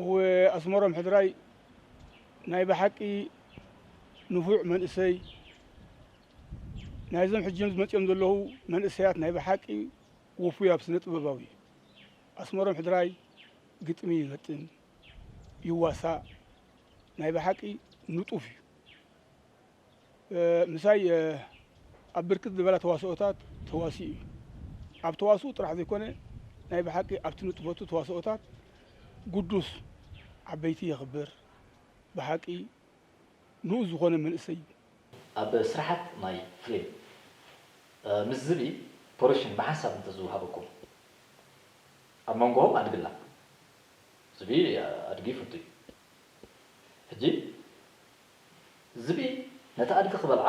እወ ኣስመሮም ሕድራይ ናይ ብሓቂ ንፉዕ መንእሰይ፣ ናይዞም ሕጂ ዝመፅኦም ዘለዉ መንእሰያት ናይ ብሓቂ ውፉይ ኣብ ስነ ጥበባዊ። ኣስመሮም ሕድራይ ግጥሚ ይገጥም፣ ይዋሳእ፣ ናይ ብሓቂ ንጡፍ እዩ። ምሳይ ኣብ ብርክት ዝበላ ተዋስኦታት ተዋሲኡ እዩ። ኣብ ተዋስኡ ጥራሕ ዘይኮነ ናይ ብሓቂ ኣብቲ ንጥፈቱ ተዋስኦታት ግዱስ ዓበይቲ የኽብር። ብሓቂ ንኡስ ዝኾነ መንእሰይ እዩ። ኣብ ስራሓት ናይ ፍሊም ምስ ዝብኢ ፖርሽን ብሓንሳብ እንተዝወሃበኩም ኣብ መንጎኹም ኣድግላ ዝብኢ ኣድጊ ይፈቱ እዩ። ሕጂ ዝብኢ ነቲ ኣድጊ ክበልዓ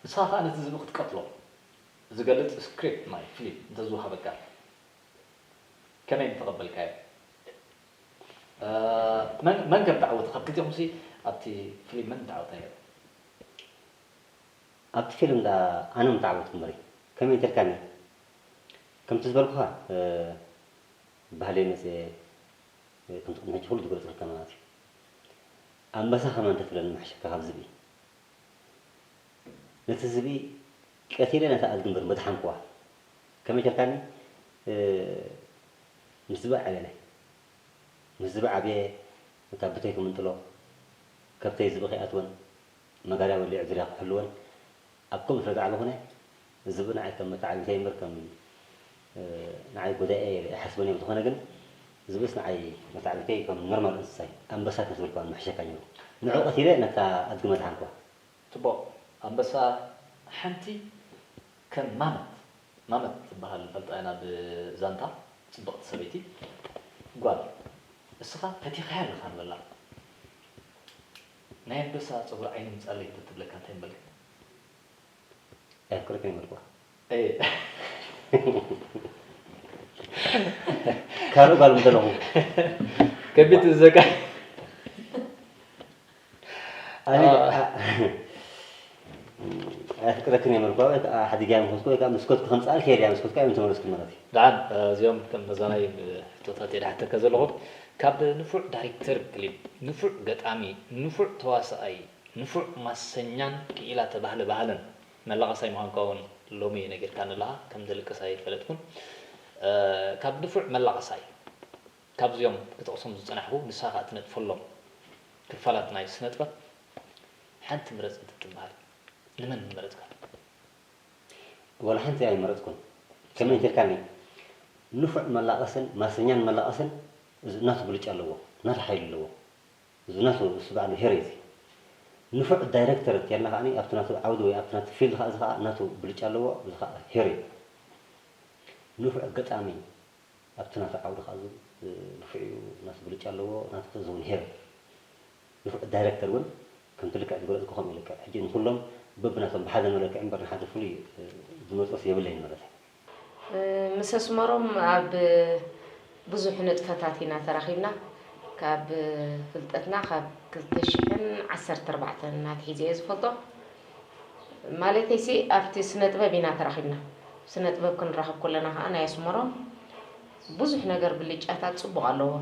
ንስኻ ከኣ ነቲ ዝብኢ ክትቀትሎ ዝገልጽ ስክሪፕት ናይ ፍሊም እንተዝወሃበካ ከመይ ምተቐበልካዮ? መን ከም ተዓወተ ካብ ክልቲኹምሲ ኣብቲ ፍሊም መን ተዓወተ ነይሩ? ኣብቲ ፊልም ደኣ ኣነ ምተዓወትኩ እምበሪ ከመይ እንተ ኢልካኒ ከምቲ ዝበልኩኻ ባህለይ መፅየ ከምቲ ቅድሚ ሕጂ ኩሉ ዝገለፅኩልካ ማለት እዩ ኣንበሳ ከማን እንተትብለኒ ምሓሸካ ካብ ዝብኢ ነቲ ዝብኢ ቀቲለ ነታ ኣድጊ እምበር መድሓንኩዋ ከመይ ጌርካኒ ምስ ዝብኢ ዓብየናይ ምስ ዝብኢ ዓብየ ነታ ብተይ ክምንጥሎ ከብተይ ዝብኢ ከይኣትወን መጋርያ ወሊዐ ዙርያ ክሕልወን ኣብ ከምኡ ስለ ዝዓበኹ እነ ዝብኢ ንዓይ ከም መተዓቢተይ እምበር ከም ንዓይ ጎዳኢ እየ ኣይሓስቦን እየ ብዝኾነ ግን ዝብእስ ንዓይ መተዓቢተይ ከም ኖርማል እንስሳ እዩ ኣንበሳ ተዝብል ከማን ምሕሸካ ነይሩ ንዑ ቀቲለ ነታ ኣድጊ መድሓንኩዋ ጽቡቕ ኣንበሳ ሓንቲ ከም ማመት ማመት ትበሃል ንፈልጣ ኢና ብዛንታ ጽብቕቲ ሰበይቲ ጓል እስኻ ፈቲኻያ ኣለኻ ንበላ ናይ ኣንበሳ ጸጉሪ ዓይኒ ምጻለይ እንተትብለካ እንታይ ምበልካ ኣየፍቅረክን እየ መልክዋ ካልእ ጓል ምተለኹ ከቢድ ዘካ ኣነ ኣየፍቅረክን እየ መልክዋ ወይ ከዓ ሓዲግያ ምኸድኩ ወይ ከዓ ምስ ከድኩ ከምፅኣ ከይድ እያ ምስ ከድኩ እየ ምተመለስኩ ማለት እዩ ደሓን እዚኦም ከም መዛናይ ሕቶታት እየ ድሓተካ ዘለኹ ካብ ንፉዕ ዳይሬክተር ክሊፕ ንፉዕ ገጣሚ ንፉዕ ተዋስኣይ ንፉዕ ማሰኛን ክኢላ ተባህለ ባህለን መላቐሳይ ምዃንካ እውን ሎሚ ነጊርካኒ ኣለኻ ከም ዘልቅስ ኣይፈለጥኩን ካብ ንፉዕ መላቐሳይ ካብዚኦም ክጠቕሶም ዝጸናሕኩ ንስኻ ከኣ ትነጥፈሎም ክፋላት ናይ ስነ ጥበብ ሓንቲ ምረጽ እንተትበሃል ንመን ምመረጽካ? ወላ ሓንቲ ኣይመረጽኩን ከመይ እንተ ኢልካኒ ንፉዕ መላቐስን ማሰኛን መላቐስን ናቱ ብልጫ ኣለዎ ናቱ ሓይሊ ኣለዎ እዚ ናቱ እሱ ባዕሉ ሄሮ እዩ ንፉዕ ዳይረክተር እንተልና ከዓ ኣብቲ ናቱ ዓውዲ ወይ ኣብቲ ናቱ ፊልድ ከዓ እዚ ከዓ ናቱ ብልጫ ኣለዎ እዚ ከዓ ሄሮ እዩ ንፉዕ ገጣሚ ኣብቲ ናቱ ዓውዲ ከዓ ንፉዕ እዩ ናቱ ብልጫ ኣለዎ ናቱ ከዓ እዚ እውን ሄሮ እዩ ንፉዕ ዳይረክተር እውን ከምቲ ልክዕ ዝገለፅኩ ከምኡ ልክዕ ሕጂ ንኩሎም በብናቶም ብሓደ ንመለክዕ እምበር ንሓደ ፍሉይ ዝመርፆስ የብለይን ማለት እዩ ምስ ኣስመሮም ኣብ ብዙሕ ንጥፈታት ኢና ተራኺብና። ካብ ፍልጠትና ካብ ክልተ ሽሕን ዓሰርተ ኣርባዕተን ኣትሒዘ እየ ዝፈልጦ። ማለተይሲ ኣብቲ ስነ ጥበብ ኢና ተራኺብና። ስነ ጥበብ ክንራኸብ ከለና ከዓ ናይ ኣስመሮም ብዙሕ ነገር ብልጫታት ፅቡቕ ኣለዎ።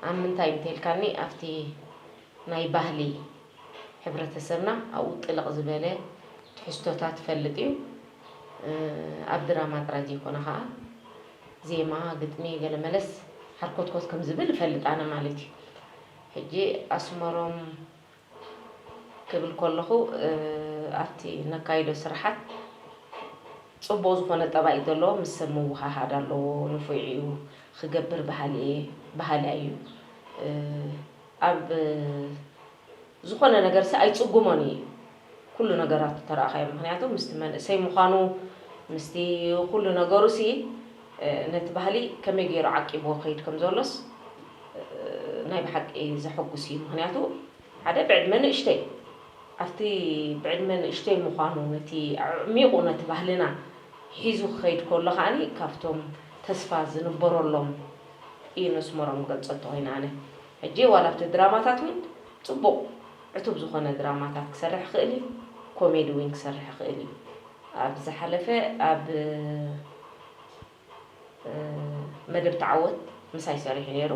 ኣብ ምንታይ እንተልካኒ ኣብቲ ናይ ባህሊ ሕብረተሰብና ኣብኡ ጥልቕ ዝበለ ትሕዝቶታት ይፈልጥ እዩ። ኣብ ድራማ ጥራይ ዘይኮነ ከዓ ዜማ፣ ግጥሚ፣ ገለመለስ ሓርኮትኮት ከም ዝብል እፈልጥ ኣነ ማለት እዩ። ሕጂ ኣስመሮም ክብል ከለኹ ኣብቲ ነካይዶ ስራሓት ፅቡቕ ዝኾነ ጠባይ ዘለዎ ምስ ሰብ ምውሃሃድ ኣለዎ፣ ንፉዕ እዩ፣ ክገብር በሃሊ እየ በሃላይ እዩ። ኣብ ዝኾነ ነገርሲ ኣይፅጉሞን እዩ። ኩሉ ነገራቱ ተረኣኻዮ። ምኽንያቱ ምስቲ መንእሰይ ምዃኑ ምስቲ ኩሉ ነገሩሲ ነቲ ባህሊ ከመይ ገይሩ ዓቂብዎ ክኸይድ ከም ዘሎስ ናይ ብሓቂ ዘሐጉስ እዩ። ምኽንያቱ ሓደ ብዕድመ ንእሽተይ ኣብቲ ብዕድመ ንእሽተይ ምዃኑ ነቲ ኣዕሚቑ ነቲ ባህልና ሒዙ ክኸይድ ከሎ ከዓኒ ካብቶም ተስፋ ዝንበረሎም እዩ ነስመሮም ገልጾ እንተኾይነ ኣነ ሕጂ ዋላ ኣብቲ ድራማታት እውን ጽቡቕ ዕቱብ ዝኾነ ድራማታት ክሰርሕ ይኽእል እዩ ኮሜዲ እውን ክሰርሕ ይኽእል እዩ ኣብ ዝሓለፈ ኣብ መደብ ተዓወት ምሳይ ሰሪሑ ነይሩ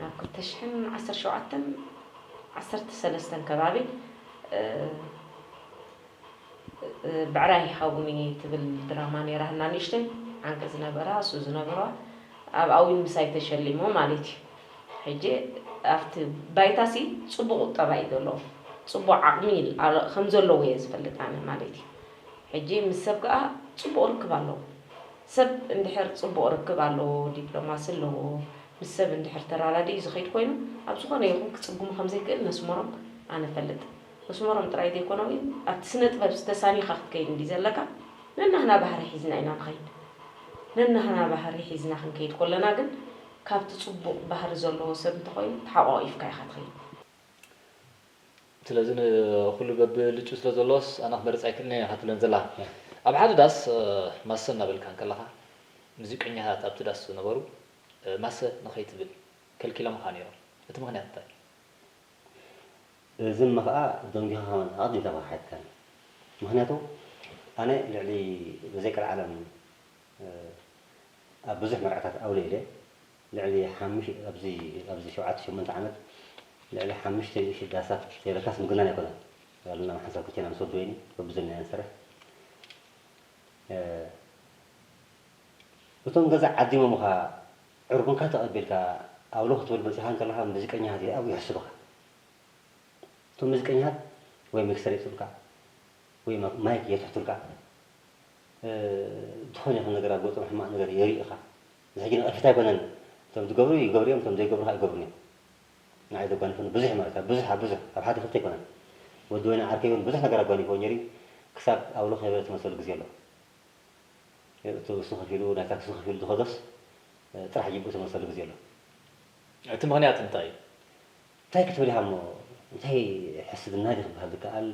ኣብ ክልተ ሽሕን ዓሰርተ ሸውዓተን ዓሰርተ ሰለስተን ከባቢ፣ እ፣ እ፣ ብዕራይ ሃቡኒ ትብል ድራማ ነይራ፣ ህና ንእሽተይ ዓንቂ ዝነበራ፣ እሱ ዝነበራ፣ ኣብ ኣዊን ምሳይ ተሸሊሙ ማለት እዩ። ሕጂ ኣብቲ ባይታሲ ጽቡቕ ቁጠባ እዩ ዘለዎ፣ ጽቡቕ ዓቕሚ ኣሎ፣ ከም ዘለዎ እየ ዝፈልጥ ኣነ ማለት እዩ። ሕጂ ምስ ሰብ ከኣ ጽቡቕ ርክብ ኣለዎ። ሰብ እንድሕር ጽቡቕ ርክብ ኣለዎ፣ ዲፕሎማሲ ኣለዎ፣ ምስ ሰብ እንድሕር ተራዳዲኡ ዝኸይድ ኮይኑ፣ ኣብ ዝኾነ ይኹን ክጽግሙ ከም ዘይክእል ነስመሮም ኣነ እፈልጥ። ነስመሮም ጥራይ ዘይኮነ እውን ኣብቲ ስነ ጥበብ ዝተሳኒኻ ክትከይድ እንዲ ዘለካ፣ ነናህና ባህሪ ሒዝና ኢና ንኸይድ። ነናህና ባህሪ ሒዝና ክንከይድ ከለና ግን፣ ካብቲ ጽቡቕ ባህሪ ዘለዎ ሰብ እንተኾይኑ፣ ተሓቋቒፍካ ኢኻ ትኸይድ። ስለዚ ንኹሉ በብልጩ ስለ ዘሎስ ኣነ ክመርጽ ኣይክእልን እየ ኢኻ ትብለን ዘለኻ። ኣብ ሓደ ዳስ፣ እ፣ ማሰ እናበልካ እንከለኻ፣ ሙዚቀኛታት ኣብቲ ዳስ ዝነበሩ፣ እ፣ ማሰ ንኸይትብል ከልኪሎምኻ ነይሮም። እቲ ምኽንያት እንታይ? እዚ እሞ ኸዓ ደንጊኻ ከማን ኣቐዲምካ ምኽሓድካን። ምኽንያቱ ኣነ ልዕሊ ብዘይ ቀልዓለም፣ እ፣ ኣብ ብዙሕ መርዓታት ኣውለ ኢለ፣ ልዕሊ ሓሙሽ-፣ ኣብዚ፣ ኣብዚ ሸውዓተ ሸሞንተ ዓመት ልዕሊ ሓሙሽተ ሚእቲ ዳሳት ዘይበልካስ ምግናን ኣይኮነን። ዋላ ናብ ሓንሳብ ክልቴና ምስ ወዲ ወይኒ በብዘሎናዮ ንሰርሕ። እ፣ እቶም ገዛ ዓዲሞምኻ ዕርቡንካ ተቐቢልካ ኣውሎ ክትብል መጺኻ እንከለኻ ሙዚቀኛታት ኣብኡ ይሕስቡኻ። እቶም ሙዚቀኛታት ወይ ሚክሰር የጥፉልካ ወይ ማ-፣ ማይክ የትሕቱልካ፣ እ፣ ዝኾነ ይኹን ነገር ኣብ ገጾም ሕማቕ ነገር የርእዩኻ። እዚ ሕጂ ነቐፌታ ኣይኮነን። እቶም ዝገብሩ ይገብሩ እዮም፣ እቶም ዘይገብሩ ከዓ ኣይገብሩን እዮም። ንዓይ ዘጓንፈኒ ብዙሕ ማለት ኣብ ብዙሕ ኣብ ብዙሕ ኣብ ሓደ ክልተ ኣይኮነን። ወዲ ወይኒ ዓርከይ እውን ብዙሕ ነገር ኣጓኒፍዎ ነይሩ እዩ። ክሳብ ኣውሎ ከይበለ ዝመልሰሉ ግዜ ኣሎ። እቲ ንሱ ከፊሉ ናይ ታክሲ ከፊሉ ዝኸዶስ ጥራሕ ጅብኡ ዝመልሰሉ ግዜ ኣሎ። እቲ ምኽንያት እንታይ እዩ? እንታይ ክትብል ኢኻ እሞ እንታይ ሕስድና ድዩ ክበሃል ዝከኣል?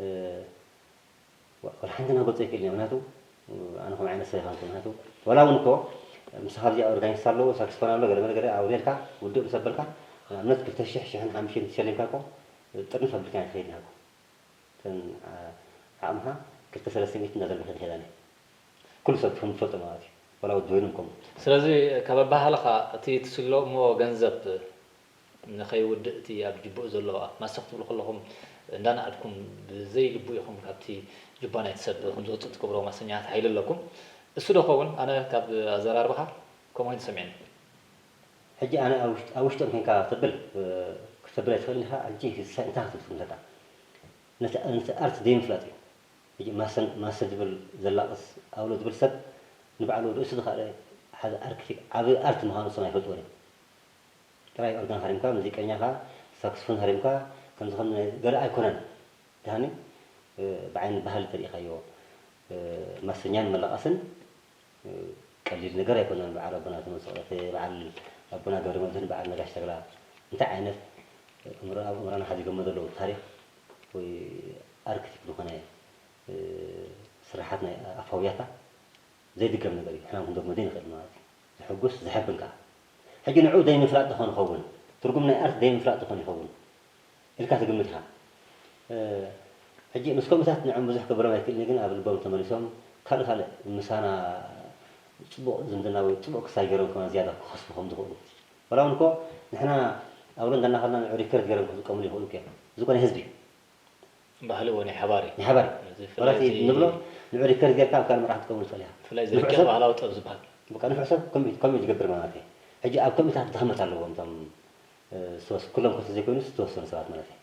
እ፣ ዋ-፣ ወላ ሓንቲ ናጎጾ ኣይክእልን እየ። ምክንያቱ ኣነ ከምኡ ዓይነት ሰብ ኣይኮንኩን። ምክንያቱ ዋላ እውን እኮ ምሳኻ ኣብዚኣ ኦርጋኒስት ኣሎ፣ ሳክስፎን ኣሎ፣ ገለ መለ ገለ ኣውሪድካ ውድእ ምስ ኣበልካ ንኣብነት ክልተ ሽሕ ሽሕን ሓሙሽተን ተሸሊምካ እኮ ጥርንፍ ኣቢልካ ኣይትኸይድን ኢኻ እኮ። እተን ዓ-፣ ዓቕምኻ ክልተ ሰለስተ ሚእቲ እንዳዘርበኸ ትኸይዳ እየ። ኩሉ ሰብ ከም ዝፈልጦ ማለት እዩ። ዋላ ወዲ ወይኑ ከምኡ። ስለዚ ካብ ኣበሃህላኻ እቲ ትስሎ እሞ ገንዘብ ንኸይውድእ እቲ ኣብ ጅቡኡ ዘሎ ማሰ ክትብሉ ከለኹም እንዳነኣድኩም ብዘይ ልቡ ኢኹም ካብቲ ጅባ ናይቲ ሰብ ከም ዝወፅእ ትገብርዎ ማሰኛታት ሓይሊ ኣለኩም። እሱ ዶ ኸውን? ኣነ ካብ ኣዘራርባኻ ከምኡ ኮይኑ ተሰሚዕኒ። ሕጂ ኣነ ኣብ ውሽጥ-፣ ኣብ ውሽጦም ኮንካ ክትብል፣ እ፣ ክትብል ኣይትኽእልን ኢኻ። ሕጂ እንታይ ክትብል ትኽእል ኣለካ? ነቲ፣ ነቲ ኣርት ዘይምፍላጥ እዩ። ሕጂ ማሰን-፣ ማሰ ዝብል ዘላቕስ ኣውሎ ዝብል ሰብ ንባዕሉ ርእሱ ዝኸኣለ ሓደ ኣርክቲክ ዓቢ ኣርት ምዃኑ እሶም ኣይፈልጥዎን እዮም። ጥራይ ኦርጋን ሃሪምካ፣ ሙዚቀኛኻ፣ ሳክስፎን ሃሪምካ፣ ከምዚ ከም ናይ ገለ ኣይኮነን። ደሓኒ፣ እ፣ ብዓይኒ ባህሊ ተሪኢኻዮ፣ እ፣ ማሰኛን መላቐስን፣ እ፣ ቀሊል ነገር ኣይኮነን። በዓል ኣቦና ተመስገን፣ በዓል ኣቦና ገብረመድህን፣ በዓል ነጋሽ ተኽላ እንታይ ዓይነት፣ እ፣ እምሮ-፣ ኣብ እምሮና ሓዚጎሞ ዘለዉ ታሪኽ ወይ ኣርክቲክ ዝኾነ፣ እ፣ ስራሓት ናይ ኣፋውያታ ዘይድገም ነገር እዩ። ሕና ክንደግሞ ዘይንኽእል ማለት እዩ። ዘሕጉስ፣ ዘሕብን ከኣ። ሕጂ ንዕኡ ዘይምፍላጥ ዝኾን ይኸውን፣ ትርጉም ናይ ኣርት ዘይምፍላጥ ዝኾን ይኸውን ኢልካ ትግምት ኢኻ። እ፣ ሕጂ ምስ ከምኡታት ንዕኦም ብዙሕ ክብሎም ኣይክእልን እየ፣ ግን ኣብ ልቦም ተመሊሶም ካልእ ካልእ ምሳና ጽቡቕ ዝምድና ወይ ጽቡቕ ክሳይ ገይሮም ከማን ዝያዳ ክኸስቡ ከም ዝኽእሉ። ዋላ እውን እኮ ንሕና ኣብ ሎንደን እናኸድና ንዑ ሪከርድ ገይሮም ክጥቀምሉ ይኽእሉ እኮ እዮም። እዚ እኮ ናይ ህዝቢ እዩ። ባህሊ እውን ናይ ሓባር እዩ። ናይ ሓባር እዩ። እዚ ዋላ ብፍላይ እቲ እዚ ንብሎ ንዑ ሪከርድ ጌርካ ኣብ ካልእ መርዓ ክትቀብሉ ትኽእል ኢኻ። ብፍላይ እዚ ንፉዕ ርክብ ሰብ ባህላዊ ጥበብ ዝበሃል። በቃ ንፉዕ ሰብ ከምኡ ከምኡ እዩ ዝገብር ማለት እዩ። ሕጂ ኣብ ከምኡታት ድኽመት ኣለዎም እቶም፣ እ፣ ዝተወስ-፣ ኩሎም ከ ተዘይኮይኑስ ዝተወሰኑ ሰባት ማለት እዩ።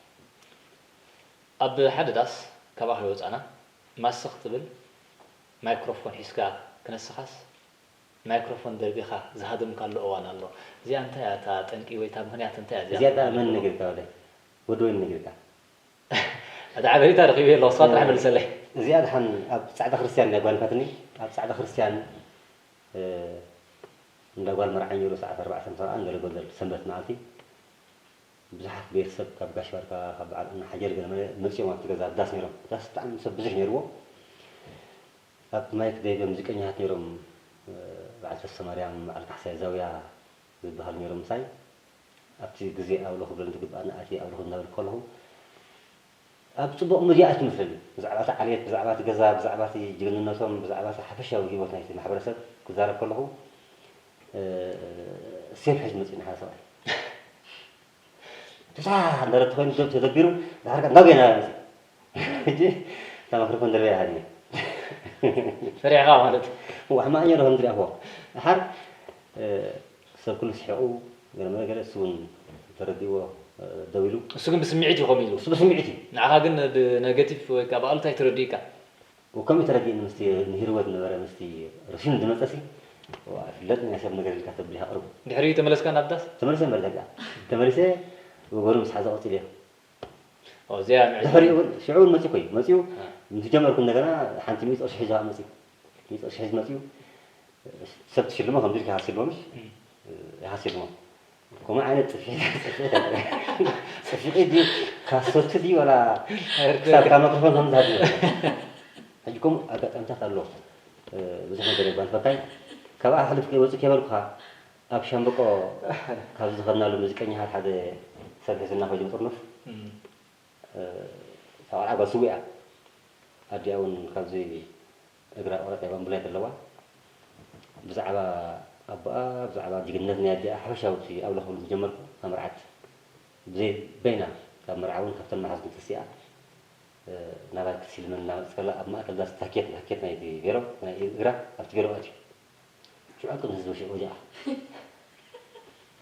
ኣብ ሓደ ዳስ ካባኻ ይወጻና ማሰ ክትብል ማይክሮፎን ሒዝካ ክነስኻስ ማይክሮፎን ደርቢኻ ዝሃደምካሉ እዋን ኣሎ። እዚኣ እንታይ እያ እታ ጠንቂ ወይ እታ ምኽንያት እንታይ እያ እዚኣ እዚኣ ደኣ ክትብል መን ኣለዎ? ነጊርካ ወደይ? ወዲ ወይኒ ነጊርካ? እታ ሓበሬታ ረኺበ ኣለኹ፣ ንስኻ ጥራሕ መልሰለይ። እዚኣ ደሓን ኣብ ጻዕዳ ክርስትያን እያ ጓኒፋትኒ። ኣብ ጻዕዳ ክርስትያን፣ እ፣ እንዳ ጓል መርዓን ነይሩ ሰዓት ኣርባዕተ ምሳኣን ገለ ጎደል ሰንበት መዓልቲ ብዙሓት ቤተሰብ ካብ ጋሽ ባርካ፣ ካብ በዓል እና ሓጀር ገለ መለ መጺኦም ኣብቲ ገዛ ኣብ ዳስ ነይሮም። ዳስ ብጣዕሚ ሰብ ብዙሕ ነይርዎ። ኣብ ማይክ ደይበ ሙዚቀኛታት ነይሮም፣ እ፣ በዓል ተስፈማርያም፣ በዓል ካሕሳይ ዛውያ ዝበሃሉ ነይሮም ምሳይ። ኣብቲ ግዜ ኣውሎ ክብለን ዝግብኣኒ ኣትየ ኣውሎ እናበልኩ ከለኹ ኣብ ጽቡቕ ሙዚያ እዩ ትመስለኒ። ብዛዕባ እቲ ዓሌት፣ ብዛዕባ እቲ ገዛ፣ ብዛዕባ እቲ ጅግንነቶም፣ ብዛዕባ እቲ ሓፈሻዊ ህይወት ናይቲ ማሕበረሰብ ክዛረብ ከለኹ፣ እ፣ ሴፍ ሒዙ መጺኡ ሓደ ሰብኣይ። ትብሳሕ እንዳለት ኮይኑ ዶብ ተደቢሩ፣ ድሓር ከኣ እንዳጎየና መጺ። ሕጂ እታ ማክሮፎን ደርበያ ሃድየ። ፈሪሕኻ ማለት? ዋሕ ማኛ ዶ ከም ዝሪኣኽዎ። ድሓር፣ እ፣ ሰብ ኩሉ ስሒቑ፣ ገለ መለ ገለ እሱ እውን ተረዲእዎ፣ እ፣ ደው ኢሉ። እሱ ግን ብስምዒት እዩ ከምኡ ኢሉ። እሱ ብስምዒት እዩ። ንዓኻ ግን ብነገቲቭ ወይ ከዓ ብኣሉታ ኣይተረዲእካ? ወከም ተረዲእኒ ምስቲ ንሂርወት ነበረ ምስቲ ረሲኑ ዝመጸሲ፣ ዋ፣ ፍለጥ ናይ ሰብ ነገር ኢልካ ተብል ኢኻ ቅርቡ። ድሕሪኡ ተመለስካ ናብ ዳስ? ተመሊሰ እምበር ደጋ። ተመሊሰ ወገኑ ምስ ሓዘ ቀጺለ እየ። ኦ፣ እዚኣ ምዕድ-፣ ድሕሪኡ እውን ሽዑ እውን መጺኡ እኮ እዩ። መጺኡ አ። ምስ ጀመርኩ እንደገና ሓንቲ ሚእቲ ቅርሺ ሒዙ ከዓ መጺኡ። ሚእቲ ቅርሺ ሒዙ መጺኡ። ሰብ ትሽልሞ ከምዚ ኢልካ ይሃስልሞ ምሽ? እም። ይሃስልሞ። ከምኡ ዓይነት ጽፍዒት፣ ጽፍዒት፣ ጽፍዒት ድዩ፣ ካሰቱ ድዩ፣ ወላ ኣይርድእን። ክሳብ ካብ ማይክሮፎን ከም ዝሃድሞ። ሕጂ ከምኡ ኣጋጣሚታት ኣሎ። እ፣ ብዙሕ ነገር የጓንፈካይ። ካብኣ ሕልፍ ከይወጽእ ከይበልኩኻ፣ ኣብ ሻምበቆ ካብ ዝኸድናሉ ሙዚቀኛታት ሓደ ሰብ ሒዝና ኮይኑ ጥርኑፍ፣ እም። እ፣ እታ ቆልዓ ጓል ስዉእ እያ። ኣዲኣ እውን ካብዚ እግራ ቁረጥ እያ፣ ኣምቡላንስ ኣለዋ። ብዛዕባ ኣቦኣ፣ ብዛዕባ ጅግንነት ናይ ኣዲኣ ሓፈሻዊ እቲ ኣብ ለኽብሉ ዝጀመርኩ፣ እታ መርዓት ብዘይ በይና ካብ መርዓ እውን ካብተን መሓዙትን ተሲኣ፣ እ፣ ናባይ ክትስልመን እናመጽእ ከላ ኣብ ማእከል ዳስ ታኬት፣ ታኬት ናይቲ ቬሎ፣ ናይ እግራ ኣብቲ ቬሎ ኣትዩ። ሽዑ ቅድሚ ህዝቢ ሽዑ ወዲቓ።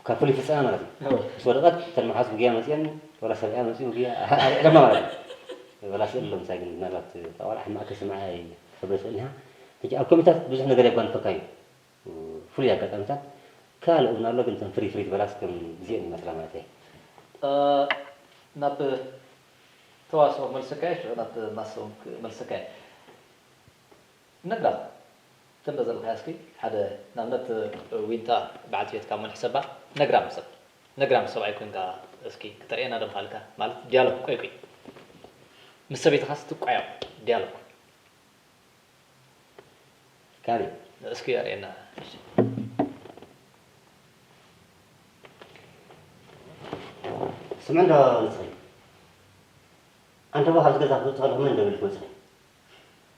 ካብ ፍሉይ ፍጻመ ማለት እዩ። እዎ። ምስ ወደቐት እተን መሓዙት ብጉያ መጺአን፣ ወላ ሰብኣያ መጺኡ ብጉያ ኣልዒሎማ ማለት እዩ። ወላ ስእሊ ኣሎ ምሳይ ግን ምናልባት እታ ቆልዓ ሕማቕ ከይስምዓ ይሕብረ ይኽእል ኢኻ። ሕጂ ኣብ ኮሚታት ብዙሕ ነገር የጓንፈካ እዩ። ፍሉይ ኣጋጣሚታት ካልእ እውን ኣሎ፣ ግን እተን ፍርይ ፍርይ ዝበላስ ከም እዚአን ይመስላ ማለት እየ። እ፣ ናብ ተዋስኦ መልሰካዮ፣ ሽዑ ናብ ማሰው መልሰካዮ። ነግራም፣ ትንበ ዘለኻዮ እስኪ ሓደ ንኣብነት ዊንታ በዓልቲ ቤትካ እሞ ንሕሰባ፣ ነግራም ሰብ፣ ነግራም ሰብኣይ ኮንካ እስኪ ክተርእየና ዶ ምኻልካ? ማለት ዲያሎግ ቆይ ቆይ። ምስ ሰበይትኻስ ትቋየቑ ዲያሎግ። ካሊ። እስኪ ኣርእየና። ስምዒ እንዶ ንስኺ። ኣንተ እባ ካብዚ ገዛ ክትወጽእ ከለኹ መን ደው ኢልኪ ወጺኺ?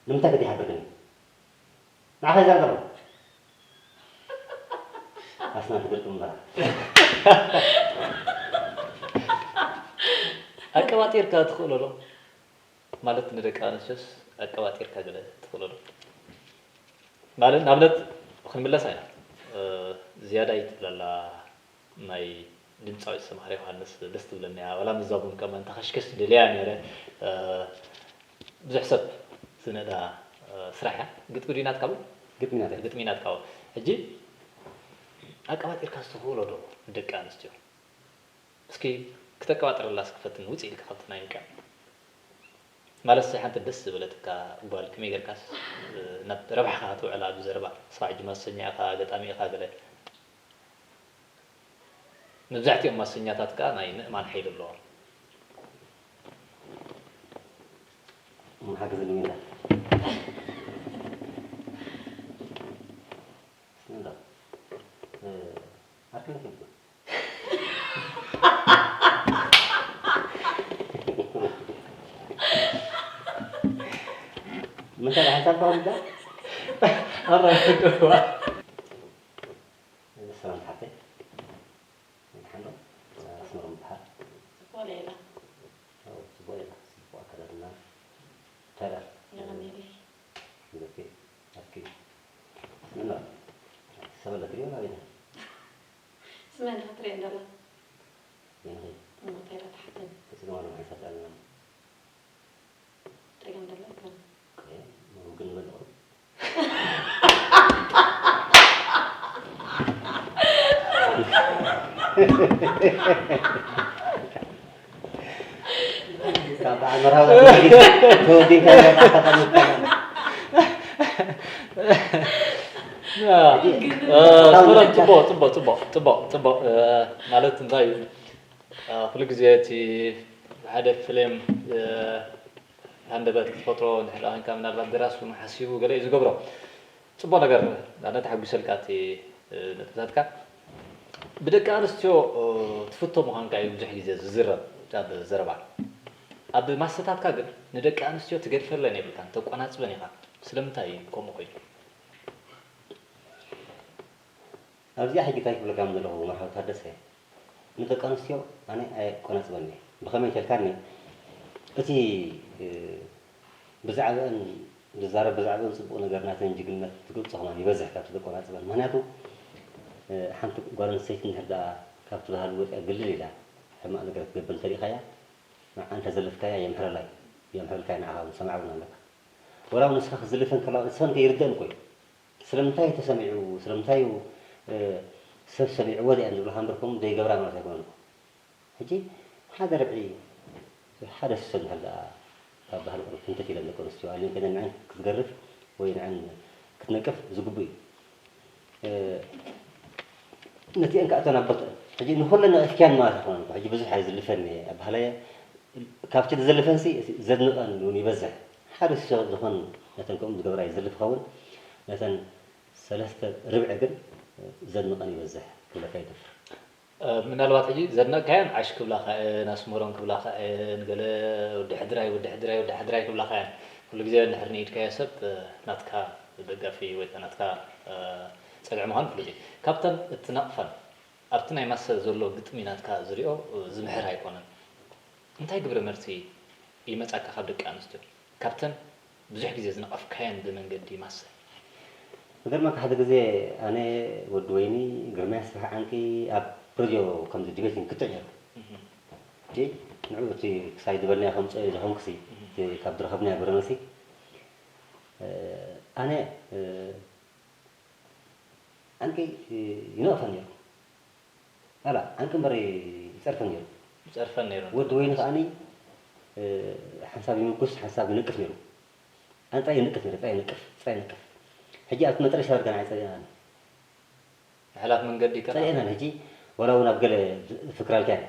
ንምንታይ ከ ዘይሓበርክኒ? ንዓኻ ይዛረብ ኣለኹ። ኣስናን ትግርጥም እምበራ። ኣቀባጢርካ ትኽእሎ ዶ? ማለት ንደቂ ኣንስትዮስ ኣቀባጢርካ ገለ ትኽእሎ ዶ? ማለት ንኣብነት ክንምለስ ኢና። እ፣ ዝያዳይ ትብል ኣላ ናይ ድምጻዊት ሰምሃር ዮሃንስ ደስ ትብለኒ እያ። ዋላ ምስዛ ቡን ከማን ተኸሽከሽ ደልያ ነይረ። እ፣ ብዙሕ ሰብ ዝነዳ፣ እ፣ ስራሕ እያ። ግጥሚ ድዩ ናትካ ቡን? ግጥሚ ናተይ። ግጥሚ ናትካ ቡን። ሕጂ ኣቀባጢርካ ዝተኽእሎ ዶ ንደቂ ኣንስትዮ? እስኪ ክተቀባጥረላ እስኪ ፈትን፣ ውፅእ ኢልካ ካብቲ ናይ ምቅያም። ማለትሲ ሓንቲ ደስ ዝበለትካ ጓል ከመይ ጌርካስ፣ እ፣ ናብ ረብሓኻ ትውዕላ ብዘረባ። ንስኻ ሕጂ ማሰኛ ኢኻ፣ ገጣሚ ኢኻ፣ ገለ። መብዛሕትኦም ማሰኛታት ከኣ ናይ ምእማን ሓይሊ ኣለዎም። እም፣ ሓግዝኒ ሜላ። ስንዳ። እ፣ ኣርክነት ይብሉ። ምንታይ ሓሳብ ተቐሚጣ? ኣረ፣ ሰላም ሓፍተይ። ደሓን ዶ? ኣስመሮም ይበሃል። ጽቡቕ ሌላ። ኣዎ፣ ጽቡቕ ሌላ። ጽቡቕ ኣከዳድና። እንታይ ደኣ? የቐንየለይ። ይበኪ። ኣስኪ። ስምና። ሰበለ ትሪኦ ላቢና። ስመን ክትሪኦ እንደላ። ይንኺ። እሞ እንታይ ኢላ ትሓተኒ? ክጽልዋ ነው ሓንሳብ ኣለና። ጸገም ደሎ ኣይኮነን። እየ፣ ግን በልኹ። ካብ በዓል መርሃባ ተወዲእካ ተቐምጥካ። ያ፣ እ፣ ስመረን ጽቡቕ፣ ጽቡቕ፣ ጽቡቕ፣ ጽቡቕ፣ ጽቡቕ፣ እ፣ ማለት እንታይ እዩ? እ፣ ኩሉ ግዜ እቲ ሓደ ፍሌም፣ እ፣ ሃንደበት ክትፈጥሮ እንድሕር ደኣ ኾይንካ፣ ምናልባት ደራሲ እውን ሓሲቡ ገለ እዩ ዝገብሮ። ጽቡቕ ነገር፣ ንኣብነት ኣሐጒሰልካ እቲ፣ እ፣ ነጥብታትካ። ብደቂ ኣንስትዮ፣ እ፣ ትፍቶ ምዃንካ እዩ ብዙሕ ግዜ ዝዝረብ ኣብ ዘረባ። ኣብ ማሰታትካ ግን ንደቂ ኣንስትዮ ትገድፈለን የብልካን፣ ተቆናጽበን ኢኻ። ስለምንታይ እዩ ከምኡ ኮይኑ? ኣብዚኣ ሕጂ እንታይ ክብለካ ከም ዘለኹ መርሃዊ ታደሰ፣ ንደቂ ኣንስትዮ ኣነ ኣየቆናጽበን እየ። ብኸመይ እንተልካኒ፣ እቲ፣ እ፣ ብዛዕባአን ዝዛረብ፣ ብዛዕባአን ጽቡቕ ነገር ናተን ጅግንነት ትገልጾ ከማን ይበዝሕ ካብቲ ዘቆናጽበን። ምኽንያቱ፣ እ፣ ሓንቲ ጓል ኣንስተይቲ እንድሕር ደኣ ካብቲ ባህሊ ወጺኣ ግልል ኢላ ሕማቕ ነገር ክትገብር እንተሪኢኻያ፣ ንዓ እንተ ዘለፍካያ የምሕረላ እዩ። የምሕረልካ እዩ፣ ንዓኻ እውን ሰማዕ እውን ኣለካ። ወላ እውን ንስኻ ክትዝልፈን ከላ፣ ንስኸን ከ ይርደአን እኮ እዩ። ስለምንታይ እዩ ተሰሚዑ፣ ስለምንታይ እዩ፣ እ፣ ሰብ ሰሚዕዎ ዚኣን ዝብልኻ እምበር፣ ከምኡ ዘይገብራ ማለት ኣይኮነን እኮ። ሕጂ ሓደ ርብዒ፣ ሓደ ስሰ እንድሕር ደኣ ካብ ባህሊ ቁሩብ ህንተት ኢለን ደቂ ኣንስትዮ፣ ኣሊን ከይደን ንዐን ክትገርፍ ወይ ንዐን ክትነቅፍ ዝግቡእ እዩ። እ፣ ነቲአን ከኣ እተን ኣቦት-፣ ሕጂ ንኹለን ነቒፍክያን ማለት ኣይኮነን እኮ። ሕጂ ብዙሕ ኣይዝልፈን እየ፣ ኣባህላየ ካብቲ ዝዘልፈንሲ ዘድንቐን እውን ይበዝሕ። ሓደ ስሰ ዝኾን ነተን ከምኡ ዝገብራ ይዝልፍ ይኸውን፣ ነተን ሰለስተ ርብዒ ግን ዘድንቐን ይበዝሕ ክብለካ ይደፍር። እ፣ ምናልባት ሕጂ ዘድነቕካየን ዓሽ ክብላኻ እየን፣ ኣስመሮም ክብላኻ እየን፣ ገለ ወዲ ሕድራይ፣ ወዲ ሕድራይ፣ ወዲ ሕድራይ ክብላኻ እየን። ኩሉ ግዜ እንድሕር ንኢድካዮ ሰብ፣ እ፣ ናትካ ደጋፊ ወይ ከኣ ናትካ፣ እ፣ ጸግዒ ምዃኑ ፍሉጥ እዩ። ካብተን እትነቕፈን ኣብቲ ናይ ማሰ ዘሎ ግጥሚ ናትካ ዝሪኦ፣ እ፣ ዝምሕር ኣይኮነን። እንታይ ግብረ መልሲ ይመጻካ ካብ ደቂ ኣንስትዮ? ካብተን ብዙሕ ግዜ ዝነቐፍካየን ብመንገዲ ማሰ? ክገርመካ፣ ሓደ ግዜ ኣነ፣ ወዲ ወይኒ፣ ግርማይ ኣስፍሃ ዓንቂ ኣብ ሬድዮ ከምዚ ዲቤት ክንክትዕ ነይሩ። እህ። እቲ ንዕኡ እቲ ክሳይ ዝበልናዮ ከምጽኦ እዩ ዝኾንኩሲ፣ እህ። እቲ ካብ ዝረኸብናዮ ግብረ መልሲ፣ እ፣ ኣነ፣ እ፣ ዓንቂ፣ እ፣ ይነቕፈን ነይሩ። ኣላ፣ ዓንቂ እምበር ይጸርፈን ነይሩ። ይጸርፈን ነይሩ። ወዲ ወይኒ ከኣኒ፣ እ፣ ሓንሳብ ይምጉስ፣ ሓንሳብ ይነቅፍ ነይሩ። ኣነ ጥራይ ይንቅፍ ነይሩ፣ ጥራይ ይንቅፍ፣ ጥራይ ይንቅፍ። ሕጂ ኣብቲ መጠረሽታ ደረጃ ንዓይ ጸሊእናኒ። ምሕላፍ መንገዲ ከኣ ጸሊእናኒ። ሕጂ ዋላ እውን ኣብ ገለ ፍክራልካ እየ።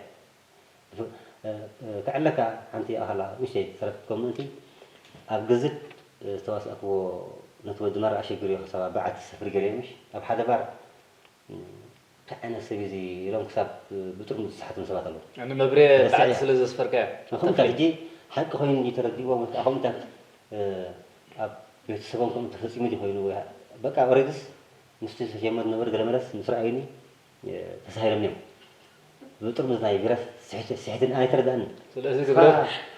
እ፣ እ፣ ከዕለካ ሓንቲ ኣኸላ ንእሽተይ ተረፍት ከም ምእንቲ ኣብ ግዝድ፣ እ፣ ዝተዋሳእክዎ ነቲ ወዲ ማራ ኣሸጊርዮ ክሳብ ኣብ በዓቲ ዝሰፍር ገለ ምሽ ኣብ ሓደ ባር፣ እ፣ እንታይ ዓይነት ሰብ እዩ እዚ ኢሎም ክሳብ ብጥርሙዝ ዝሰሓቱኒ ሰባት ኣለዉ። ንመብሬ ረሲዐ በዓቲ እየ። ስለ ዘስፈርካዮ። ከምኡ ተኽሊ። ሕጂ ሓቂ ኮይኑ እንዲ ተረዲእዎም ወይ ከዓ ከምኡታት፣ እ፣ ኣብ ቤተሰቦም ከምኡ ተፈጺሙ ድዩ ኮይኑ ወይ በቃ ኦሬድስ ምስቲ ተጀመር ነበር ገለ መለስ ምስ ረኣዩኒ፣ እ፣ ተሳሂሎም እዮም። ብጥርሙዝ ናይ ቢራ ስሕት-፣ ስሕትን ኣነ ኣይተረዳእንን። ስለዚ ንስኻ፣ ግብረ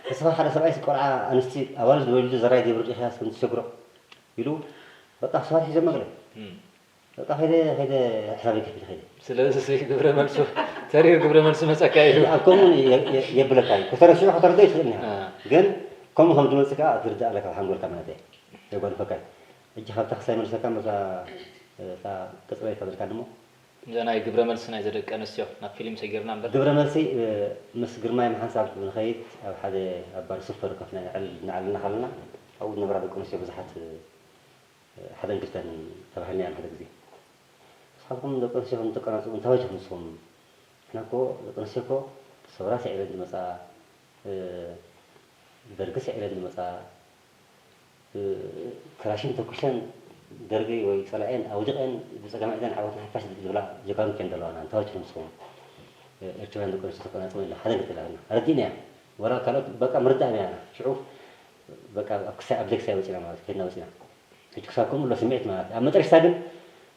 ንስኻ ሓደ ሰብኣይስ ቆልዓ ኣንስቲ ኣዋልድ ወሊዱ ዘራይ ዘይብር ዲኻ እስከ ትሸግሮ ኢሉ በቃ ሰባት ሒዞም መግለ። እም። በቃ ከይደ፣ ከይደ ሕሳበይ ከፊለ ከይደ። ስለዚ ግብረ መልሱ፣ ተሪር ግብረ መልሲ መጸካ ኢሉ። ኣብ ከምኡ የ-፣ የ-፣ የብለካ እዩ። ከተረሽዑ ከተረድኦ ይትኽእል ኢኻ። አ። ግን ከምኡ ከም ዝመጽእ ከኣ ትርዳእ ኣለካ፣ ካብ ሓንጎልካ ማለት እየ። የጓንፈካ እዩ። ሕጂ ካብታ ክሳይ መልሰካ፣ መታ፣ እታ ቀጽላ ኢልካ ዘለካ ድሞ። እዛ ናይ ግብረ መልሲ ናይ ዘደቂ ኣንስትዮ ናብ ፊልም ሰጊርና እምበር። ግብረ መልሲ፣ እ፣ ምስ ግርማይ ምሓንሳብ ንኸይድ ኣብ ሓደ ኣብ ባር ሱፐር ኮፍ ንዕል-፣ ንዓልና ከለና ኣብኡ ዝነበራ ደቂ ኣንስትዮ ብዙሓት፣ እ፣ ሓደን ክልተን ተባሂልና ኢና ሓደ ግዜ። ንስኻትኩም ደቂ ኣንስትዮ ከም ትቀናጽቡ እንታይ ወጅኹም ንስኹም? ንሕና እኮ ደቂ ኣንስትዮ እኮ ሰውራ ስዒረን ዝመጻ፣ እ፣ ደርጊ ስዒረን ዝመጻ፣ እ፣ ክላሽን ተኩሰን ደርጊ ወይ ጸላኤን ኣውዲቐን ብጸገም ኢደን ዓወት ንሓፋሽ ዝብላ ጀጋኑ እኮ እየን ዘለዋና። እንታይ ወጅኹም ንስኹም? እ፣ ኤርትራውያን ደቂ ኣንስትዮ ተቀናጽበን ኢልና ሓደን ክልተን ኣለና። ኣረዲእናያ። ወላ ካልኦት በቃ ምርዳእ ኢና። ሽዑ በቃ ኣብ ክሳይ፣ ኣብ ዘይክሳይ ወጺና ማለት ከድና ወጺና። ሕጂ ክሳብ ከምኡ ኣሎ ስምዒት ማለት እዩ። ኣብ መጨረሽታ ግን፣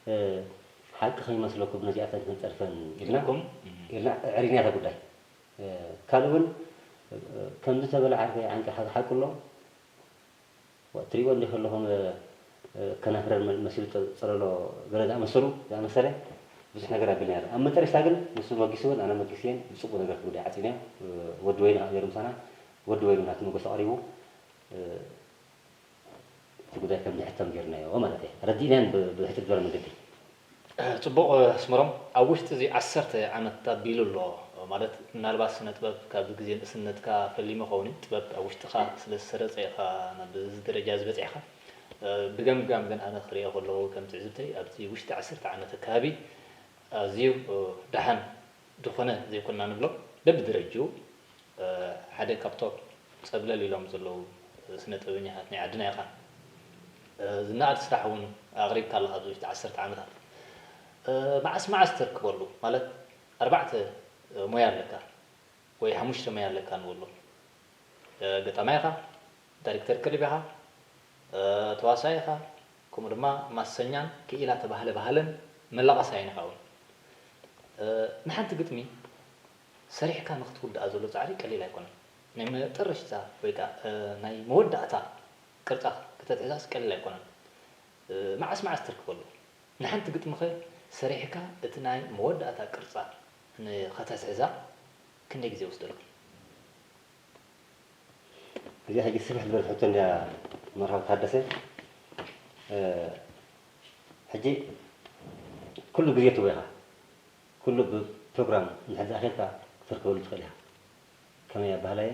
እ፣ ሓቂ ከይመስለኩም ነዚኣተን ክንጸርፈን ኢልና፣ ኢልኩም? ኢልና ኣዕሪና እታ ጉዳይ። እ፣ ካልእ እውን፣ እ፣ ከምዚ ተበለ ዓርከይ ዓንቂ ሓቂ ሓቂ ኣሎ። ዋ፣ ትሪእዎ እንዲኹም ከለኹም፣ እ፣ እ፣ ከናፍረን መ-፣ መሲሉ ጸ-፣ ጸለሎ ገለ ዝኣመሰሉ፣ ዝኣመሰለ ብዙሕ ነገር ኣቢልና ነይርና። ኣብ መጨረሽታ ግን ንሱ መጊሱ እውን ኣነ መጊስየን ብጽቡቕ ነገር እቲ ጉዳይ ዓጺናዮ። እ፣ ወዲ ወይኒ ከዓ ነይሩ ምሳና። ወዲ ወይኒ ናቱ መጎሲ ኣቕሪቡ፣ እ፣ እቲ ጉዳይ ከም ዝሕተም ጌርናዮ ማለት እየ። ረዲእናን ብ-፣ ብሕጽር ዝበለ መገዲ። ጽቡቕ ኣስመሮም፣ ኣብ ውሽጢ እዚ ዓሰርተ ዓመት ኣቢሉ ኣሎ ማለት፣ ምናልባት ስነ ጥበብ ካብ ግዜ ንእስነትካ ፈሊሙ ይኸውን እዩ። ጥበብ ኣብ ውሽጥኻ ስለ ዝሰረጸ ኢኻ ናብዚ ደረጃ እዚ በጺሕካ። ብገምጋም ግን ኣነ ክሪኦ ከለኹ ከም ትዕዝብተይ ኣብዚ ውሽጢ ዓሰርተ ዓመት ኣካባቢ ኣዝዩ ደሓን ዝኾነ ዘይኮንና ንብሎ በብደረጅኡ ሓደ ካብቶም ጸብለል ኢሎም ዘለዉ ስነ ጥበበኛታት ናይ ዓድና ኢኻ። ዝነኣድ ስራሕ እውን ኣቕሪብካ ኣለኻ ኣብዚ ውሽጢ ዓሰርተ ዓመታት። መዓስ መዓስ ተርክበሉ? ማለት ኣርባዕተ ሞያ ኣለካ ወይ ሓሙሽተ ሞያ ኣለካ ንበሎ። ገጣማይ ኢኻ፣ ዳይሬክተር ክሊፕ ኢኻ፣ ተዋሳኢ ኢኻ፣ ከምኡ ድማ ማሰኛን ክኢላ ተባህለ ባህለን መላቐሳይን ኢኻ እውን። ንሓንቲ ግጥሚ ሰሪሕካ ንኽትውድኣ ዘሎ ጻዕሪ ቀሊል ኣይኮነን። ናይ መጠረሽታ ወይ ከኣ፣ እ፣ ናይ መወዳእታ ቅርጻ ከተትሕዛስ ቀሊል ኣይኮነን። እ፣ መዓስ መዓስ ትርክበሉ? ንሓንቲ ግጥሚኸ ሰሪሕካ እቲ ናይ መወዳእታ ቅርጻ ንኸተትሕዛ ክንደይ ግዜ ይወስደልካ? እዚኣ ሕጂ ስፍሕ ዝበለት ሕቶ እንድያ መርሃዊ ታደሰ። እ፣ ሕጂ ኩሉ ግዜ ትቦ ኢኻ። ኩሉ ብፕሮግራም እንድሕር ዝኣኺልካ ክትርከበሉ ትኽእል ኢኻ። ከመይ ኣባህላ እየ?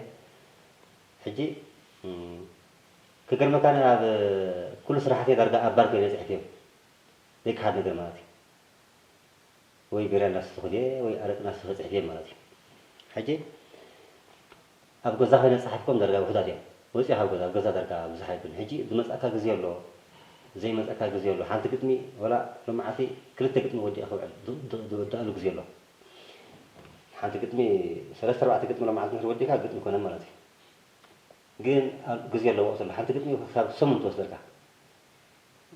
ሕጂ፣ እም፣ ክገርመካ፣ ኣነ ኣብ ኩሉ ስራሕተይ ዳርጋ ኣባል ኮይነ ጽሒፈዮም። ዘይከሓድ ነገር ማለት እዩ። ወይ ቢራ እናሰተኹ ድየ ወይ ኣረቂ እናሰተኹ ጽሒፈዮም ማለት እዩ። ሕጂ ኣብ ገዛ ኮይነ ዝጸሓፍኮም ዳርጋ ውሑዳት እዮም። ወጺኣ ካብ ገዛ፣ ኣብ ገዛ ዳርጋ ብዙሕ ኣይብልን። ሕጂ ዝመጽኣካ ግዜ ኣሎ፣ ዘይመጽኣካ ግዜ ኣሎ። ሓንቲ ግጥሚ ወላ ሎማዓቲ ክልተ ግጥሚ ወዲኣ ክውዕል ዝ-፣ ዝ-፣ ዝወድኣሉ ግዜ ኣሎ። ሓንቲ ግጥሚ፣ ሰለስተ ኣርባዕተ ግጥሚ ሎማዓንቲ እንድሕር ወዲእካ ግጥሚ ኮነ ማለት እዩ። ግን ኣብ ግዜ ኣለዎ ዘሎ። ሓንቲ ግጥሚ ክሳብ ሰሙን ትወስደልካ።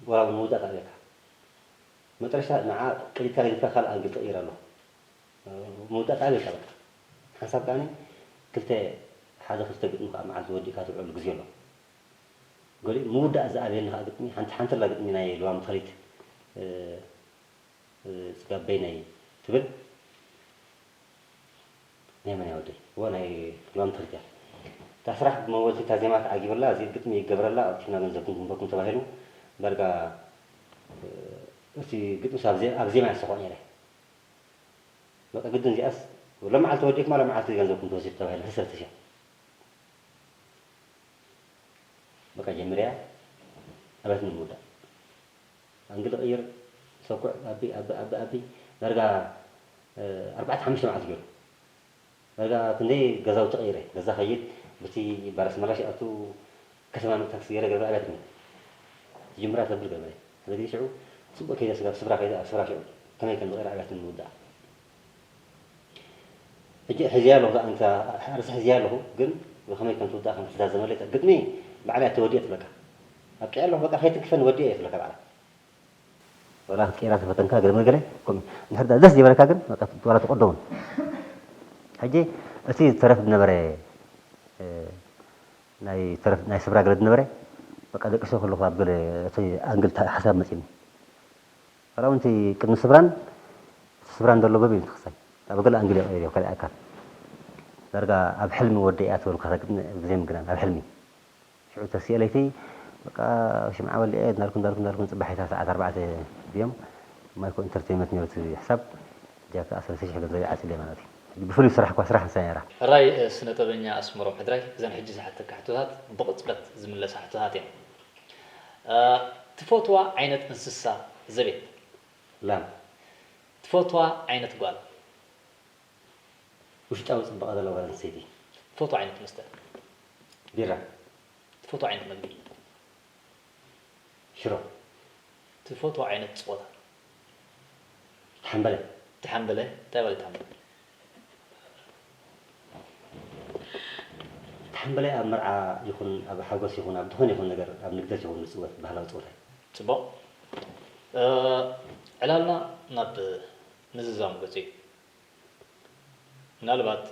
ወላ እውን ምውዳእ ተኣብየካ። መጨረሽታ ንዓ ቀዲድካ ገዲፍካ ካልእ ኣንግል ትቕይር ኣሎ። ምውዳእ ተኣብየካ በቃ። ሓንሳብ ከኣ ክልተ፣ ሓደ ክልተ ግጥሚ ከኣ መዓልቲ ወዲእካ ትውዕሉ ግዜ ኣሎ። ገሊኡ ምውዳእ ዝኣብየኒ ከኣ ግጥሚ፣ ሓንቲ ሓንቲ ኣላ ግጥሚ ናይ ልዋም ተኽሊት፣ እ፣ እ፣ ጽጋብ በይነይ ትብል። ናይ መን እያ ወደይ? እዎ ናይ ልዋም ተኽሊት እያ። እታ ስራሕ ብመወልቲ እታ ዜማ ተዓጊበላ፣ እዚ ግጥሚ ይገበረላ፣ ኣውጺእና ገንዘብኩም ክንበኩም ተባሂሉ። ዳርጋ፣ እ፣ እቲ ግጥምስ ኣብ ዜ-፣ ኣብ ዜማ እየ ዝሰኽዖ ነይረ። በቃ ግድን እዚኣስ ሎም መዓልቲ ወዲእኩማ ሎም መዓልቲ ገንዘብኩም ትወስድ ተባሂለ ሰለስተ ሽሕ። በቃ ጀሚረያ ኣበትኒ ምውዳእ። ኣንግል እቕይር፣ ሰኩዕ፣ ኣቢ፣ ኣቢ፣ ኣቢ፣ ኣቢ፣ ዳርጋ፣ እ፣ ኣርባዕተ ሓሙሽተ መዓልቲ ገይሩ። ዳርጋ ክንደይ ገዛውቲ ቀይረ። ገዛ ኸይድ፣ ብቲ ባር ኣስመራ ሽኣቱ ከተማ ምእንቲ ታክሲ ገይረ ገዛ ኣብያትኒ። ትጅምራ ተብል ገበረ። ሕዚ ግዜ ሽዑ ጽቡቕ ከይደ ስጋብ ስፍራ ከይደ ኣብ ስፍራ ሽዑ ከመይ ከም ዝቐይረ ኣብያትኒ ምውዳእ። ሕጂ ሕዝያ ኣለኹ፣ እዛ እንታ ሓርሲ ሕዝያ ኣለኹ፣ ግን ብኸመይ ከም ትውዳእ ከም ትዛዘመለይ ግጥሚ ባዕላ እያ ተወዲኦ ትብለካ። ኣብቂዐ ኣለኹ፣ በቃ ከይትንክፈኒ ወዲኦ እየ ትብለካ ባዕላ። ዋላ ክትቀይራ ተፈተንካ ገለ መገለ ከምኡ እንድሕር ደኣ ደስ ዘይበለካ ግን በቃ ዋላ ትቐዶ እውን። ሕጂ እቲ ተረፍ ዝነበረ፣ እ፣ ናይ ተረፍ ናይ ስፍራ ገለ ዝነበረ በቃ ደቂሰ ከለኹ ኣብ ገለ እቲ ኣንግል ሓሳብ መጺኒ። ዋላ እውን እቲ ቅድሚ ስፍራን እቲ ስፍራን ዘሎ በብ እዩ ክሳይ ኣብ ገለ ኣንግል ይቕይር እዮ ካልእ ኣካል። ዳርጋ ኣብ ሕልሚ ወደይ እያ ትበልካ ግጥሚ ብዘይ ምግናን ኣብ ሕልሚ። ሽዑ ተሲኤ ለይቲ በቃ ሽምዓ ወሊዐ እንዳልኩ እንዳልኩ እንዳልኩ ንጽባሒታ ሰዓት ኣርባዕተ ድዮም ማይኮ ኢንተርቴይንመንት ነይሩ እቲ ሕሳብ። እዚኣ ከዓ ሰለስተ ሽሕ ገንዘብ ይዓጽለይ ማለት እዩ። ሕጂ ብፍሉይ ዝሰራሕኳ ስራሕ ንሳ ነይራ። ሕራይ፣ እ፣ ስነ ጥበበኛ ኣስመሮም ሕድራይ፣ እዘን ሕጂ ዝሓተካ ሕቶታት ብቕጽበት ዝምለሳ ሕቶታት እየን። እ፣ ትፈትዋ ዓይነት እንስሳ ዘቤት? ላም። ትፈትዋ ዓይነት ጓል? ውሽጣዊ ጽባቐ ዘለዋ ጓል ኣንስተይቲ። ትፈትዎ ዓይነት መስተ? ቢራ። ትፈትዎ ዓይነት መግቢ? ሽሮ። ትፈትዎ ዓይነት ጸወታ? ተሓምበለ። ተሓምበለ? እንታይ ማለት ተሓምበለ? ተሓምበለ ኣብ መርዓ ይኹን ኣብ ሓጎስ ይኹን ኣብ ዝኾነ ይኹን ነገር ኣብ ንግደት ይኹን ዝጽወት ባህላዊ ጸወታ እዩ። ጽቡቕ። እ፣ ዕላልና ናብ ምዝዛሙ ገጹ እዩ። ምናልባት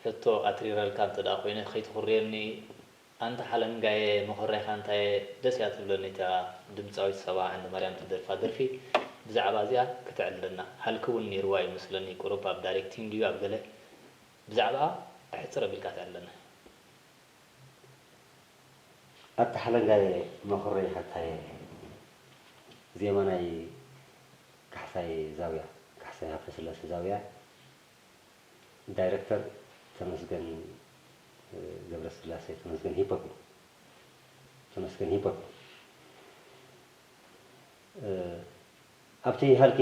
ሕቶ ኣትሪረልካ እንተ ደኣ ኮይነ ከይትኹርየኒ፣ ኣንታ ሓለንጋየ መኾረይካ እንታየ ደስ እያ ትብለኒ እታ ድምጻዊት ሳባ ዓንደማርያም ትደርፋ ደርፊ። ብዛዕባ እዚኣ ከተዕልለና። ሃልኪ እውን ነይርዋ እዩ መስለኒ፣ ቁሩብ ኣብ ዳይሬክቲንግ ድዩ ኣብ ገለ፣ ብዛዕባኣ ሕጽር ኣቢልካ ተዕልለና። ኣታ ሓለንጋየ መኹረይ ሓታየ። ዜማ ናይ ካሕሳይ ዛውያ፣ ካሕሳይ ሃብተስላሴ ዛውያ። ዳይረክተር ተመስገን ገብረስላሴ፣ ተመስገን ሂፖፕ እዩ። ተመስገን ሂፖፕ። ኣብቲ ሃልኪ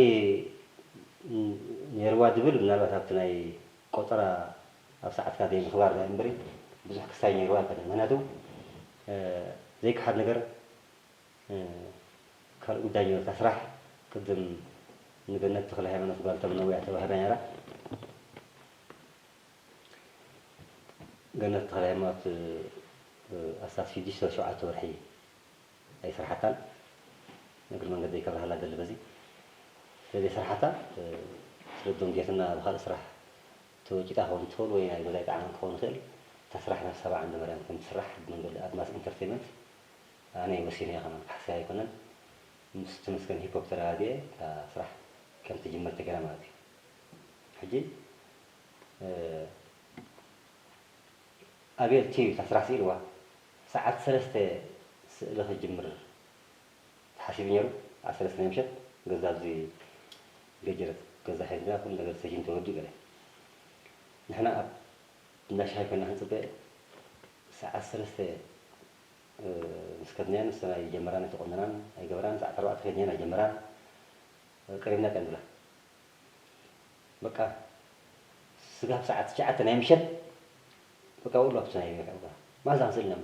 ነይርዋ ድብል ምናልባት ኣብቲ ናይ ቆጸራ ኣብ ሰዓትካ ዘይምኽባር ናይ እምበሪ ብዙሕ ክሳይ ነይርዋ ኣይኮነን። ምክንያቱ ዘይከሓድ ነገር ካልእ ጉዳይ ነይሩ። እታ ስራሕ ቅድም ንገነት ተኽለ ሃይማኖት ጓል ተምነው እያ ተዋሂባ ነይራ። ገነት ተኽለ ሃይማኖት ኣስታት ሽዱሽተ ሸውዓተ ወርሒ ኣይሰርሓታን። እግሪ መንገደይ ከብርሃላ ደሊ በዚ። ስለዘይሰርሓታ ስለ ደንጉየትና ኣብ ካልእ ስራሕ እቶ ጭጣ ክኸውን ትኽእል ወይ ናይ ገዛይ ጣዕመ ክኸውን ይኽእል። እታ ስራሕ ናብ ሰባ ዓንደ መርያም ከም ትስራሕ ብመንገዲ ኣድማስ ኢንተርቴንመንት ኣነ ወሲነ እየ። ከማን ካሕሳ ኣይኮነን። ምስ ተመስገን ሂፕ ሆፕ ተረዳዲኤ እታ ስራሕ ከም ትጅምር ተገይራ ማለት እዩ። ሕጂ ኣቤል ቲቪ እታ ስራሕ ስኢልዋ። ሰዓት ሰለስተ ስእሊ ክጅምር ተሓሲቡ ነይሩ። ሰዓት ሰለስተ ናይ ምሸት ገዛ ኣብዚ ገጀረት ገዛ ሒዝና ኩሉ ነገር ሰኪን ተወዲ ገለ ንሕና ኣብ እንዳ ሻሂ ኮይና ክንፅበ ሰዓት ሰለስተ ምስ ከድናዮ ንሰን ኣይጀመራን ኣይተቆነናን ኣይገበራን። ሰዓት ኣርባዕተ ከድናዮ ኣይጀመራን። ቀሪብና ቀንድላ በቃ ስጋብ ሰዓት ትሽዓተ ናይ ምሸት በቃ ውሉ ኣብቲ ናይ ቤት ኣውራ ማዛ ስእልና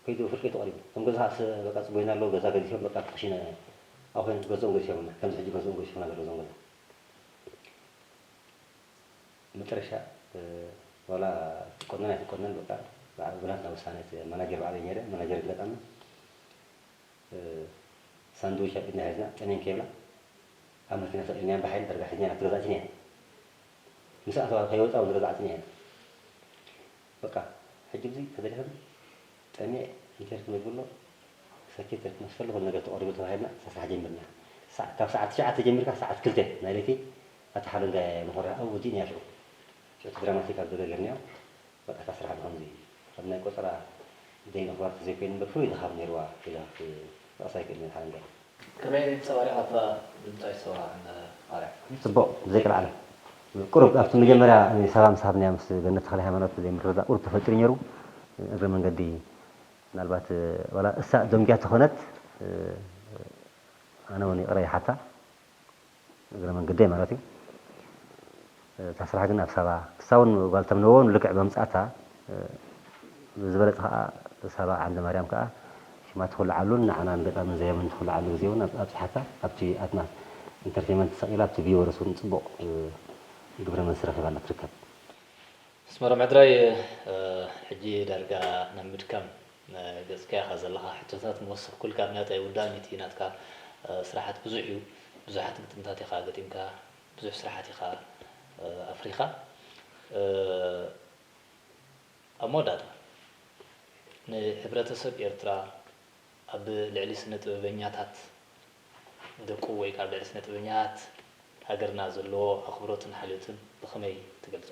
ከይዱ ፍርቂ ተቐሪቡ እቶም ገዛ በቃ ጽቦይና ኣለዉ። ገዛ ገዚፎም በቃ ክሽነ ኣኾይን ገዝኦም ገዚፎምና ከምዚ ሕጂ ገዝኦም ገዚፎምና ዘለዉ እዞም ገዛ መጨረሻ ዋላ ትቆነን ኣይትቆነን በቃ ብናትና ውሳነ ማናጀር ባዕለይ ነይረ። ማናጀር ገጣሚ ሳንድዊች ኣቢልና ሒዝና ጠሜን ከይብላ ኣብ መኪና ሰቂልናያን ብሓይሊ ደርጋ ሒዝና ናብቲ ገዛ ኣቲና ምስ ኣተዋ ከይወፃ እውን ገዛ ኣቲና ኢና። በቃ ሕጂ እዚ ተደሊኸም ጠሜ እንተልክ ምግብሎ ሰኪት ተልክ መስፈል ዝኾነ ነገር ተቐሪቡ ተባሂልና ስራሕ ጀሚርና። ካብ ሰዓት ትሽዓተ ጀሚርካ ሰዓት ክልተ ናይ ለይቲ ኣቲ ሓለንጋ መኾርያ ኣብ ውዲእ ነያ ሽዑ ሽዑ ድራማቲክ ኣብ ገዛ ገርናዮ። በቃ እታ ስራሕ ብኸምዚ ከም ናይ ቆፀራ ደይ ምኽባር ተዘይኮይኑ እምበር ፍሉይ ድኻም ነይርዋ ኢለ ክጠቕሳ ይክእል እየ ሓለንጋ። ከመይ ተንጸባሪቓ እታ ድምጻዊት ሰባ ማርያም? ጽቡቕ ብዘይቀልዓለም ቁሩብ ኣብቲ መጀመርያ ሰባ ምስ ሃብናያ ምስ ገነት ተኽለ ሃይማኖት ዘይምርድዳእ ቁሩብ ተፈጢሩ ነይሩ። እግረ መንገዲ ምናልባት ዋላ እሳ ደንጉያ ተኾነት ኣነ እውን ይቕረ ይሓታ እግረ መንገደይ ማለት እዩ። እታ ስራሕ ግን ኣብ ሳባ ክሳውን ጓል ተምነዎ ልክዕ በምጻእታ ብዝበለጸ ከኣ ሳባ ዓንደ ማርያም ከኣ ሽማ ትኹልዓሉን ንዓና ንገጣምን ዘየምን ትኹልዓሉ ግዜ እውን ኣብጽሓታ ኣብቲ ኣድማስ ኢንተርቴንመንት ተሰቒላ ኣብቲ ቪወርስ እውን ጽቡቕ ግብረ መልሲ ረኺባላ ትርከብ። ኣስመሮም ሕድራይ ሕጂ ዳርጋ ናብ ምድካም ገጽካ ኢኻ ዘለኻ። ሕቶታት ምወሰኽኩልካ ምኽንያቱ ኣይውዳእን እቲ ናትካ ስራሓት ብዙሕ እዩ። ብዙሓት ግጥምታት ኢኻ ገጢምካ፣ ብዙሕ ስራሓት ኢኻ ኣፍሪኻ። ኣብ መወዳእታ ንሕብረተሰብ ኤርትራ ኣብ ልዕሊ ስነ ጥበበኛታት ደቁ ወይ ካብ ልዕሊ ስነ ጥበበኛታት ሃገርና ዘለዎ ኣኽብሮትን ሓልዮትን ብኸመይ ትገልጾ?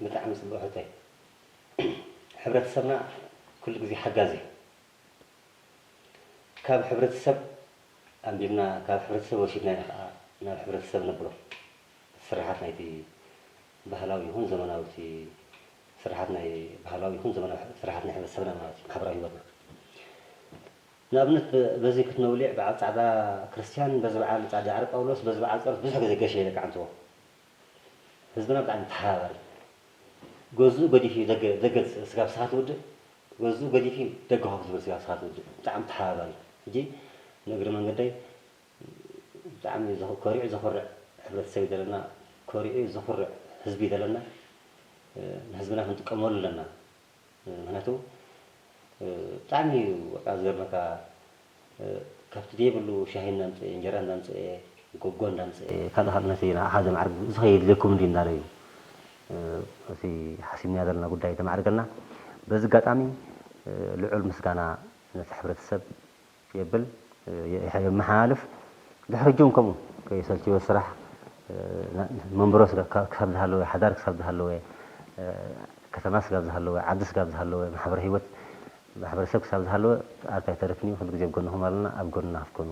ብጣዕሚ ጽቡቕ ሕቶ እዩ። ሕብረተሰብና ኩሉ ግዜ ሓጋዚ እዩ። ካብ ሕብረተሰብ ኣንቢብና ካብ ሕብረተሰብ ወሲድና ኢና ከዓ ናብ ሕብረተሰብ ነብሎ። ስርሓት ናይቲ ባህላዊ ይኹን ዘመናዊ እቲ ስርሓት ናይ ባህላዊ ይኹን ዘመናዊ ስርሓት ናይ ሕብረተሰብና ማለት እዩ ማሕበራዊ ህይወትና ንኣብነት በዚ ክትነውሊዕ በዓል ፃዕዳ ክርስትያን በዚ በዓል ፃዕዳ ዓርቢ ጳውሎስ በዚ በዓል ፀሎት ብዙሕ ግዜ ገሸ ኢለ ከዓ እንትዎ ህዝብና ብጣዕሚ ተሓባባሪ ገዝኡ ገዲፉ እዩ ደገ ደገ ስጋብ ስኻ ትውድእ ገዝኡ ገዲፉ እዩ ደገ ሆፍ ዝብል ስጋብ ስኻ ትውድእ ብጣዕሚ ተሓባባሪ ሕጂ ንእግሪ መንገደይ ብጣዕሚ ኮሪዑ ዘኹርዕ ሕብረተሰብ እዩ ዘለና ኮሪዑ ዘኹርዕ ህዝቢ እዩ ዘለና ንህዝብና ክንጥቀመሉ ኣለና ምክንያቱ ብጣዕሚ እዩ በቃ ዝገርመካ ካብቲ ዘይብሉ ሻሂ እንዳምፅአ እንጀራ እንዳምፅአ ጎጎ እንዳምፅአ ካልእ ካልእ ነቲ ንዓኻ ዘማዕርግ እዚ ከየድልየኩም እንዲ እንዳለ እዩ እቲ ሓሲብናዮ ዘለና ጉዳይ ተማዕርገልና በዚ ኣጋጣሚ ልዑል ምስጋና ነቲ ሕብረተሰብ የብል የመሓላልፍ ድሕሪ ሕጂ እውን ከምኡ ከይሰልችዮ ስራሕ መንበሮ ክሳብ ዝሃለወ ሓዳር ክሳብ ዝሃለወ ከተማ ስጋብ ዝሃለወ ዓዲ ስጋብ ዝሃለወ ማሕበረ ህይወት ማሕበረሰብ ክሳብ ዝሃለወ ኣርታይ ተረክኒ ኩሉ ግዜ ኣብ ጎንኹም ኣለና ኣብ ጎንና ክትኮኑ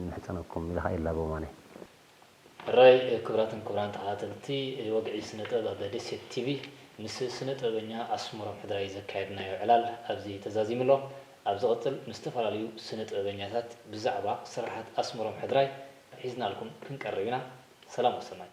ንምሕፀነኩም ኢለ ከዓ ይላበው ማነ ሕራይ ክቡራትን ክቡራን ተኸታተልቲ ወግዒ ስነ ጥበብ ኣብ ደሴት ቲቪ ምስ ስነ ጥበበኛ ኣስመሮም ሕድራይ ዘካየድናዮ ዕላል ኣብዚ ተዛዚሙ ኣሎ። ኣብ ዝቕጽል ምስ ዝተፈላለዩ ስነ ጥበበኛታት ብዛዕባ ስራሓት ኣስመሮም ሕድራይ ሒዝናልኩም ክንቀርብ ኢና። ሰላም ወሰናይ።